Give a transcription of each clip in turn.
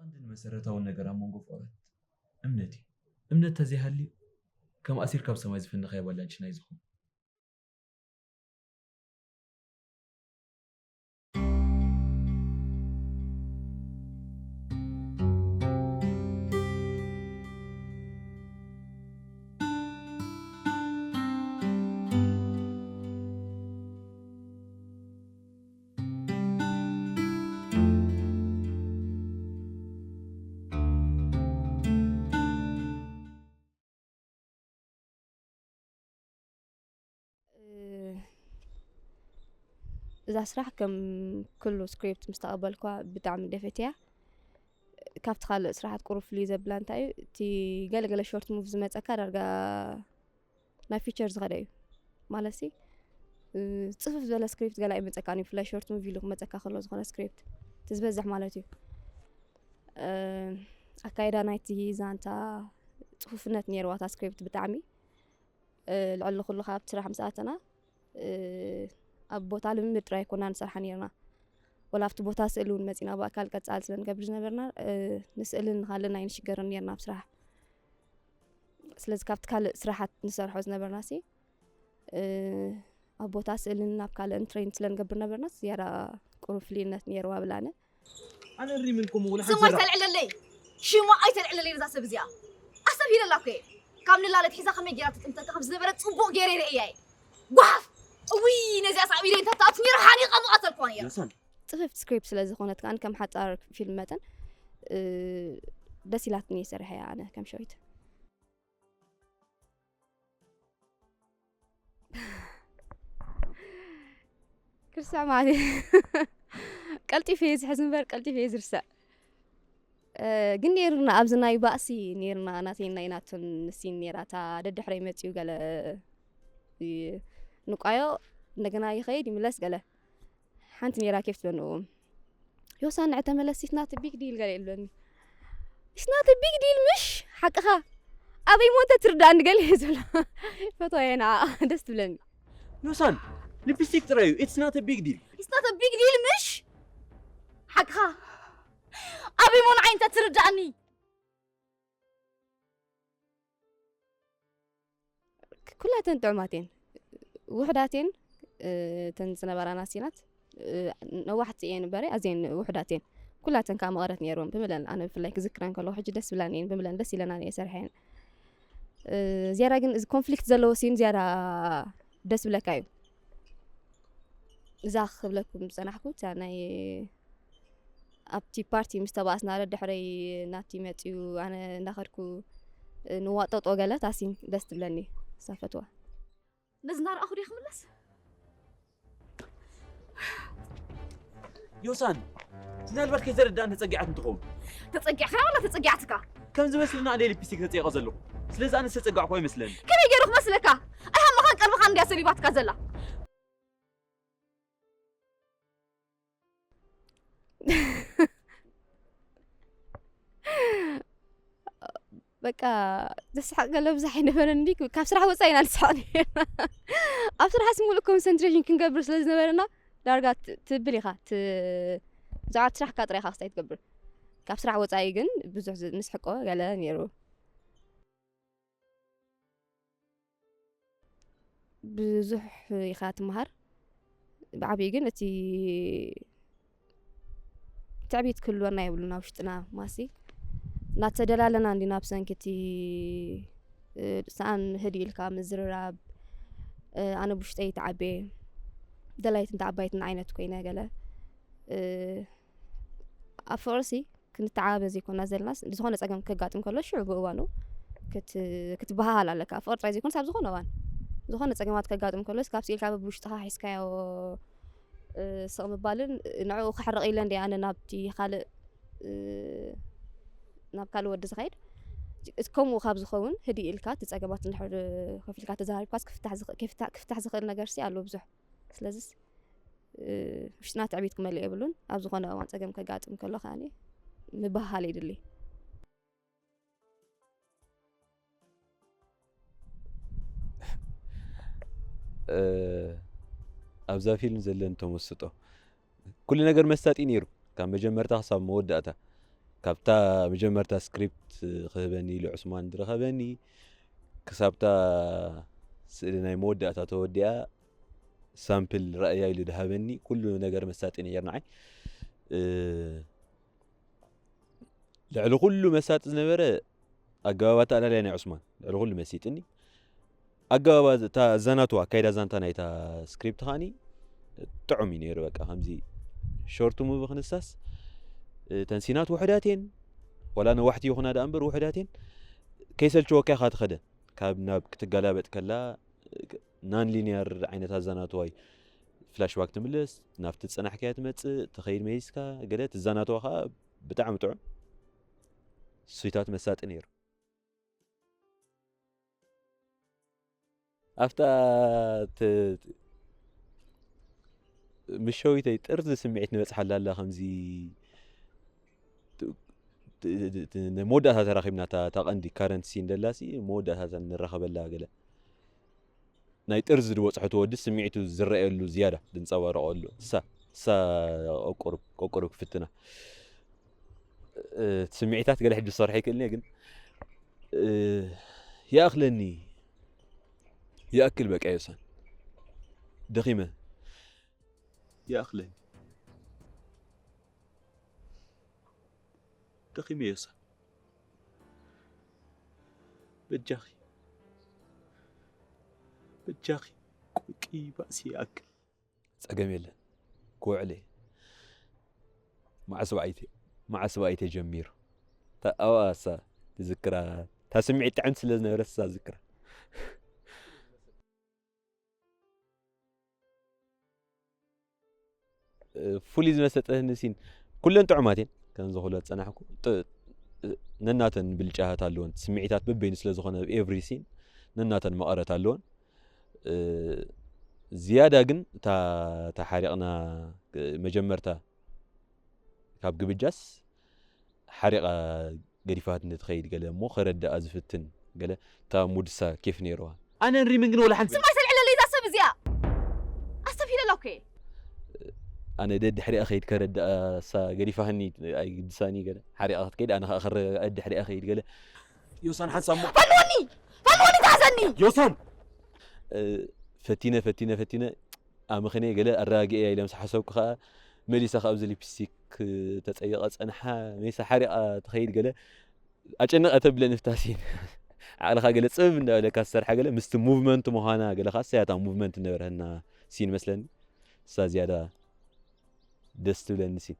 ቀንድን መሰረታውን ነገር ኣብ መንጎ ፍቕረት እምነት እዩ። እምነት ተዘይሃልዩ ከም ኣሲር ካብ ሰማይ ዝፈነኻዮ ባላንቺና እዩ ዝኸውን። እዛ ስራሕ ከም ኩሉ ስክሪፕት ምስ ተቐበልኳ ብጣዕሚ ደፈትያ። ካብቲ ካልእ ስራሓት ቁሩብ ፍልይ ዘብላ እንታይ እዩ፣ እቲ ገለገለ ሾርት ሙቭ ዝመፀካ ዳርጋ ናብ ፊቸር ዝኸደ እዩ። ማለት ሲ፣ እ፣ ፅፍፍ ዝበለ ስክሪፕት ገላ ይመፀካ እዩ፣ ብፍላይ ሾርት ሙቪ ኢሉ ክመፀካ ከሎ ዝኾነ ስክሪፕት፣ እቲ ዝበዝሕ ማለት እዩ። እ፣ ኣካይዳ ናይቲ ዛንታ ፅፉፍነት ነይርዋ እታ ስክሪፕት ብጣዕሚ። እ፣ ልዕሊ ኩሉ ካብ ስራሕ ምስ ኣተና፣ እ፣ ኣብ ቦታ ልምምድ ጥራይ ኮና ንሰርሓ ነይርና። ወላ ኣብቲ ቦታ ስእሊ እውን መፂና ብኣካል ቀፃሊ ስለ ንገብር ዝነበርና፣ እ፣ ንስእልን ንኻልእን ኣይንሽገርን ነይርና ኣብ ስራሕ። ስለዚ ካብቲ ካልእ ስራሓት ንሰርሖ ዝነበርና ሲ፣ እ፣ ኣብ ቦታ ስእልን ኣብ ካልእን ትሬን ስለ ንገብር ነበርና፣ ዝያዳ ቁሩብ ፍልይነት ነይርዋ ብላነ። ኣነ እሪ ምንኩም ወላ ሓንቲ ስም ዘራ ኣይተልዕለለይ። ሽማ ኣይተልዕለለይ ነዛ ሰብ እዚኣ። ኣሰብ ሂለላ እኮ እየ። ካብ ንላለት ሒዛ ከመይ ጌራ ትጥምተካ ከም ዝነበረ ጽቡቕ ጌረ ይርእያ እየ። ጓፍ! እውይ፣ ነዚኣ ሳዕቢለ እንተተኣቱ ነይሩ ሓኒቐ ምቐተልኩዋ ነይረ። ዮሳን። ጽፍፍቲ ስክሪፕት ስለ ዝኾነት ከኣ ከም ሓጻር ፊልም መጠን፣ እ፣ ደስ ኢላትኒ እየ ሰሪሐያ ኣነ ከም ሸዊት። ክርሳዕ ማለት እዩ። ቀልጢፈ እየ ዝሕዝ እምበር ቀልጢፈ እየ ዝርስዕ። እ፣ ግን ነይርና ኣብዚ ናይ ባእሲ ነይርና፣ ናተይን ናይ ናቱን ሲን ነይራ። እታ ደድሕረይ መጺኡ ገለ ይ-፣ ንቋዮ እንደገና ይኸይድ ይምለስ ገለ። ሓንቲ ነይራ ኬፍ ትበንዎም። ዮሳን ንዕ ተመለስ፣ it's not a big deal ገለ ይብለኒ። It's not a big deal ምሽ? ሓቅኻ። ኣበይ ሞተ ትርዳእኒ ገለ እየ ዝብላ። ፈትዋ እየ ንዓ፣ ደስ ትብለኒ። ዮሳን፣ ሊፕስቲክ ጥራይ እዩ። It's not a big deal። It's not a big deal ምሽ? ሓቅኻ። ኣበይ ሞን ዓይንታ ትርዳእኒ? ኩላተን ጥዑማት እየን። ውሑዳት እየን፣ እ፣ እተን ዝነበራና ሲናት፣ እ፣ ነዋሕቲ እየን እምበረ፣ ኣዝየን ውሑዳት እየን። ኩላተን ከዓ መቐረት ነይርወን ብምለን፣ ኣነ ብፍላይ ክዝክረን ከለኹ ሕጂ ደስ ብላኒ እየን፣ ብምለን ደስ ኢለናኒ እየ ሰርሐን። እ፣ ዝያዳ ግን እዚ ኮንፍሊክት ዘለዎ ሲን ዝያዳ ደስ ብለካ እዩ። እዛ ክብለኩም ዝጸናሕኩ፣ እታ ናይ ኣብቲ ፓርቲ ምስ ተባእስና ደድሕረይ ናቲ መጺኡ፣ ኣነ እንዳኸድኩ ንዋጠጦ ገለ፣ እታ ሲን ደስ ትብለኒ፣ እሳ ፈትዋ። ነዚ እናረኣኹ ድየ ክምለስ? ዮሳን፣ ምናልባት ከይተረዳእኒ ተጸጊዓት እንትኸውን። ተጸጊዕካ ወላ ተጸጊዓትካ? ከም ዝመስለኒ ኣነ ሊፕስቲክ ተጸይቐ ዘለኹ። ስለዚ ኣነ ዝተጸጋዕኩ ኣይመስለኒ። ከመይ ገይሩ ክመስለካ? ኣይሃመኻን ቀልብኻን እንድያ ሰሊባትካ ዘላ። በቃ፣ ዘስሕቕ ገለ ብዙሕ ኣይነበረን። እንዲ ካብ ስራሕ ወጻኢ ኢና ንስሕቕ ነይርና። ኣብ ስራሕ ሙሉእ ኮንሰንትሬሽን ክንገብር ስለ ዝነበረና፣ ዳርጋ ት-፣ ትብል ኢኻ። ት-፣ ብዛዕባ ስራሕካ ጥራይ ኢኻ ክስታይ ትገብር። ካብ ስራሕ ወጻኢ ግን ብዙሕ ዝ-፣ ንስሕቆ ገለ ነይሩ። ብዙሕ ኢኻ ትመሃር። ብዓብዩ ግን እቲ ትዕቢት ክህልወና የብሉን ኣብ ውሽጥና። ማሲ እናተደላለና እንዲና ብሰንኪ እቲ፣ እ፣ ሰኣን ህድእ ኢልካ ምዝርራብ፣ እ፣ ኣነ ብውሽጠይ ተዓብየ፣ ደላይት እንተ ዓባይትን ዓይነት ኮይነ ገለ፣ እ፣ ኣብ ፍቕርሲ ክንተዓባበ ዘይኮና ዘለና፣ ዝኾነ ጸገም ከጋጥም ከሎ ሽዑ ብእዋኑ ክት-፣ ክትበሃሃል ኣለካ። ኣብ ፍቕሪ ጥራይ ዘይኮነስ ኣብ ዝኾነ እዋን፣ ዝኾነ ጸገማት ከጋጥም ከሎስ ካብ ስኢልካ በብውሽጥኻ ሒዝካዮ፣ እ፣ ስቕ ምባልን ንዕኡ ከሕርቕ ኢለ እንደ ኣነ ናብቲ ካልእ፣ እ፣ ናብ ካልእ ወዲ ዝኸይድ። እቲ ከምኡ ካብ ዝኸውን ህድእ ኢልካ እቲ ጸገማት እንድሕር ከፊልካ ተዘራሪብካስ ክፍታሕ ዝኽ-፣ ክፍታ-፣ ክፍታሕ ዝኽእል ነገርሲ ኣሎ ብዙሕ። ስለዚስ፣ እ፣ ውሽጥና ትዕቢት ክመልእ የብሉን። ኣብ ዝኾነ እዋን ጸገም ከጋጥም ከሎ ከኣኒ ምብህሃል የድሊ። እ፣ ኣብዛ ፊልም ዘለኒ ተመስጦ ኩሉ ነገር መሳጢ ነይሩ፣ ካብ መጀመርታ ክሳብ መወዳእታ። ካብታ መጀመርታ ስክሪፕት ክህበኒ ኢሉ ዑስማን ዝረኸበኒ፣ ክሳብታ ስእሊ ናይ መወዳእታ ተወዲኣ ሳምፕል ረኣያ ኢሉ ዝሃበኒ፣ ኩሉ ነገር መሳጢ ነይሩ ንዓይ። እ፣ ልዕሊ ኩሉ መሳጢ ዝነበረ ኣገባብ ኣተኣላልያ ናይ ዑስማን፣ ልዕሊ ኩሉ መሲጥኒ። ኣገባብ እታ ዛናቱ፣ ኣካይዳ ዛንታ ናይታ ስክሪፕት ከዓኒ ጥዑም እዩ ነይሩ። በቃ ከምዚ ሾርት ሙቪ ክንሳስ፣ እተን ሲናት ውሑዳት እየን፣ ዋላ ነዋሕቲ ይኹና ደኣ እምበር ውሑዳት እየን። ከይሰልችወካ ኢኻ ትኸደን። ካብ ናብ ክትገላበጥ ከላ፣ ናን ሊኒየር ዓይነት ኣዛናትዋ እዩ። ፍላሽባክ ትምለስ፣ ናብቲ ዝጸናሕካዮ ትመጽእ፣ ትኸይድ መሊስካ፣ ገለ ትዛናትዋ ከኣ ብጣዕሚ ጥዑም። ስዊታት መሳጢ ነይሩ። ኣብታ ት-፣ ት-፣ ምሸዊተይ ጥርዚ ስምዒት ንበጽሓላ ኣላ፣ ከምዚ ት-፣ ት-፣ ት-፣ ት-፣ መወዳእታ ተራኺብና፣ እታ፣ እታ ቀንዲ ካረንት ሲን ደላሲ መወዳእታ ንራኸበላ ገለ። ናይ ጥርዚ ዝበጽሖ ተወዲ ስምዒቱ ዝረኣየሉ ዝያዳ ዝንጸባረቐሉ። እሳ፣ እሳ ቆቁሩብ፣ ቆቁሩብ ክፍትና። እ፣ ስምዒታት ገለ ሕጂ ዝሰርሖ ይክእልኒ ግን፣ እ፣ ይኣኽለኒ። ይኣክል በቃ ዮሳን። ደኺመ። ይኣኽለኒ። ደኺመ ዮሳን። በጃኺ። በጃኺ። ቆቂ ባእሲ ይኣክል። ጸገም የለን። ክውዕል እየ። መዓስ ብኣይተ-፣ መዓስ ብኣይተ ጀሚሩ። እታ ኣብኣ እሳ ትዝክራ። እታ ስምዒት ጥዕምቲ ስለ ዝነበረት እሳ ትዝክራ። እ፣ ፍሉይ ዝመሰጠኒ ሲን፣ ኩለን ጥዑማት እየን፣ ከምዚ ክብሎ ዝጸናሕኩ። ጥ-፣ እ፣ ነናተን ብልጫታት ኣለወን። ስምዒታት በበይኑ ስለ ዝኾነ ኣብ ኤቭሪ ሲን ነናተን መቐረት ኣለወን። እ፣ ዝያዳ ግን እታ፣ እታ ሓሪቕና፣ እ፣ መጀመርታ ካብ ግብጃስ ሓሪቓ ገዲፋትኒ ትኸይድ ገለ እሞ ከረድኣ ዝፍትን ገለ፣ እታ ሙድሳ ኬፍ ነይርዋ። ኣነ ንሪምን ግን ወላ ሓንቲ ስማይ ሰልዕለለይ እዛ ሰብ እዚኣ። ኣስተፊለላ እኮ እየ። ኣነ ደድሕሪኣ ከይድ ከረድኣ፣ እሳ ገዲፋህኒ ኣይግድሳኒ ገለ። ሓሪቓ ክትከይድ ኣነ ከኣ ከረ-፣ ደድሕሪኣ ከይድ ገለ። ዮሳን ሓንሳብ እሞ። ፈልወኒ! ፈልወኒ ተሓዘኒ! ዮሳን! እ፣ ፈቲነ፣ ፈቲነ፣ ፈቲነ፣ ኣምኽነ ገለ ኣረጋግኤያ ኢለ ምስ ሓሰብኩ ከኣ መሊሳ ከኣ ኣብዚ ሊፕስቲክ ተጸይቐ ጸንሓ፣ መሊሳ ሓሪቓ ትኸይድ ገለ ኣጨነቐ ተብለ ንፍታሲን። ዓቕልኻ ገለ ጽብብ እንዳበለካ ዝሰርሓ ገለ ምስቲ ሙቭመንት ምዃና ገለ ከኣ እሳያታ ሙቭመንት ነበረና ሲን መስለኒ። እሳ ዝያዳ ደስ ትብለኒ ሲን።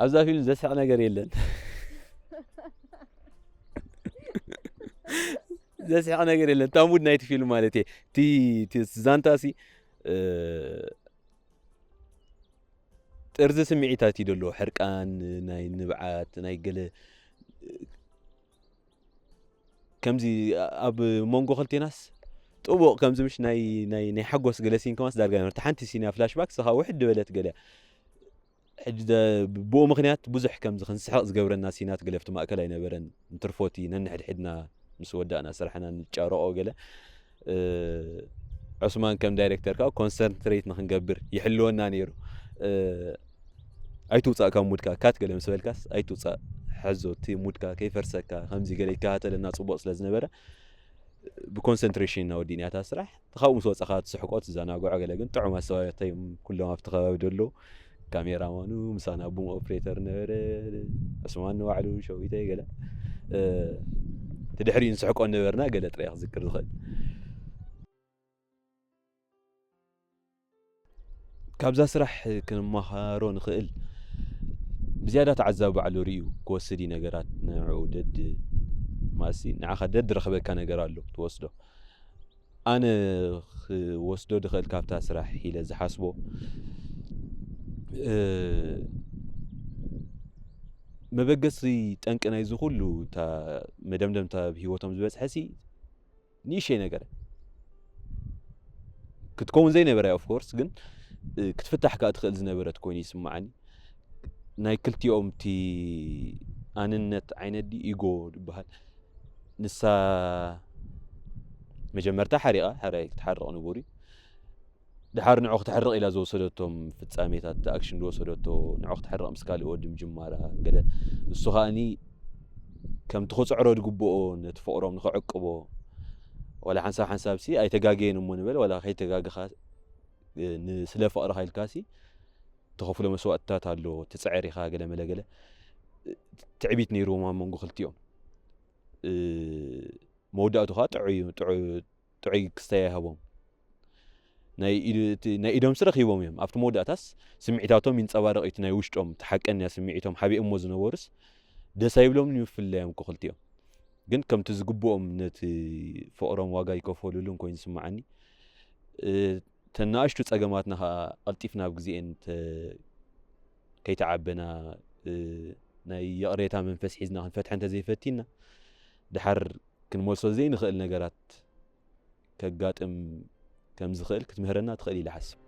ኣብዛ ፊልም ዘስሕቕ ነገር የለን። ዘስሕቕ ነገር የለን። እታ ሙድ ናይቲ ፊልም ማለት እየ። እቲ፣ እቲ ዛንታ ሲ፣ እ፣ ጥርዚ ስምዒታት እዩ ደሎ። ሕርቃን፣ ናይ ንብዓት፣ ናይ ገለ፣ ከምዚ ኣብ መንጎ ክልቴናስ ጥቡቕ ከምዚ ምሽ ናይ፣ ናይ፣ ናይ ሓጎስ ገለ ሲን ከማስ ዳርጋ ነበር። እታ ሓንቲ ሲን እያ ፍላሽባክ፣ ስኻ ውሕድ ዝበለት ገለ እያ። ሕጂ ደ-፣ ብኡ ምኽንያት ብዙሕ ከምዚ ክንስሕቕ ዝገብረና ሲናት ገለ ኣብቲ ማእከል ኣይነበረን። እንትርፎቲ ነንሕድሕድና ምስ ወዳእና ስራሕና ንጫረቖ ገለ። እ፣ ዑስማን ከም ዳይሬክተር ከኣ ኮንሰንትሬት ንኽንገብር ይሕልወና ነይሩ። እ፣ ኣይትውጻእ ካብ ሙድካ፣ ካት ገለ ምስ በልካስ ኣይትውጻእ፣ ሕዞ እቲ ሙድካ ከይፈርሰካ፣ ከምዚ ገለ ይከታተለና ጽቡቕ ስለ ዝነበረ፣ ብኮንሰንትሬሽን ኢና ወዲእና እታ ስራሕ። ካብኡ ምስ ወጻኻ ትስሕቆ፣ ትዘናግዖ ገለ ግን ጥዑም ኣሰባያት እዮም ኩሎም ኣብቲ ከባቢ ደለዉ። ካሜራማኑ፣ ምሳና ቡም ኦፕሬተር ነበረ፣ ዑስማን ንባዕሉ፣ ሸዊተይ ገለ። እ፣ እቲ ድሕሪኡ ንስሕቆ ነበርና፣ ገለ ጥራይ ክዝክር ዝኽእል። ካብዛ ስራሕ ክንመሃሮ ንኽእል፣ ብዝያዳ ተዓዛቢ ባዕሉ ርእዩ ክወስድ እዩ ነገራት፣ ንዕኡ ደድ ማሲ ንዓኻ ደድ ረኽበካ ነገር ኣሎ ትወስዶ። ኣነ ክወስዶ ድኽእል ካብታ ስራሕ ኢለ ዝሓስቦ፣ እ፣ መበገሲ ጠንቂ ናይዚ ኩሉ እታ መደምደምታ ኣብ ህይወቶም ዝበጽሐሲ ንእሽተይ ነገር ክትከውን ዘይነበረ እያ፣ ኦፍ ኮርስ፣ ግን፣ እ፣ ክትፍታሕ ከኣ ትኽእል ዝነበረት ኮይኑ ይስምዓኒ። ናይ ክልቲኦም እቲ ኣንነት ዓይነት ድዩ ኢጎ ዝበሃል፣ ንሳ መጀመርታ ሓሪቓ፣ ሕራይ ክትሓርቕ ንቡር እዩ። ድሓር ንዑ ክተሕርቕ ኢላ ዝወሰደቶም ፍጻሜታት፣ ኣክሽን ዝወሰደቶ፣ ንዑ ክተሕርቕ ምስ ካልእ ወዲ ምጅማራ፣ ገለ እሱ ከኣኒ ከምቲ ክጽዕሮ ዝግብኦ ነቲ ፍቕሮም ንኽዕቅቦ፣ ዋላ ሓንሳብ ሓንሳብ ሲ ኣይተጋገየን እሞ ንበል፣ ዋላ ከይተጋገኻ፣ እ፣ ን-፣ ስለ ፍቕርኻ ኢልካ ሲ ትኸፍሎ መስዋእትታት ኣሎ፣ ትጽዕር ኢኻ፣ ገለ መለ ገለ። ትዕቢት ነይርዎም ኣብ መንጎ ክልቲኦም። እ፣ መወዳእቱ ኸኣ ጥዑይ፣ ጥዑይ፣ ጥዑይ ክስታይ ኣይሃቦም። ናይ ኢድ-፣ እቲ ናይ ኢዶምስ ረኺቦም እዮም። ኣብቲ መወዳእታስ ስምዒታቶም ይንጸባረቕ እዩ፣ እቲ ናይ ውሽጦም፣ እቲ ሓቀኛ ስምዒቶም ሓቢኦሞ ዝነበሩስ ደስ ኣይብሎምን እዩ፣ ብፍላይ እዮም እኮ ክልቲኦም። ግን ከምቲ ዝግብኦም ነቲ ፍቕሮም ዋጋ ይከፈሉሉን ኮይኑ ዝስምዓኒ። እ፣ ተን ንኣሽቱ ጸገማትና ኸኣ ቀልጢፍና ኣብ ግዜኤን ተ-፣ ከይተዓበና፣ እ፣ ናይ ይቕሬታ መንፈስ ሒዝና ክንፈትሐ እንተዘይፈቲና፣ ድሓር ክንመልሶ ዘይንኽእል ነገራት ከጋጥም ከም ዝኽእል ክትምህረና ትኽእል ኢለ እሓስብ።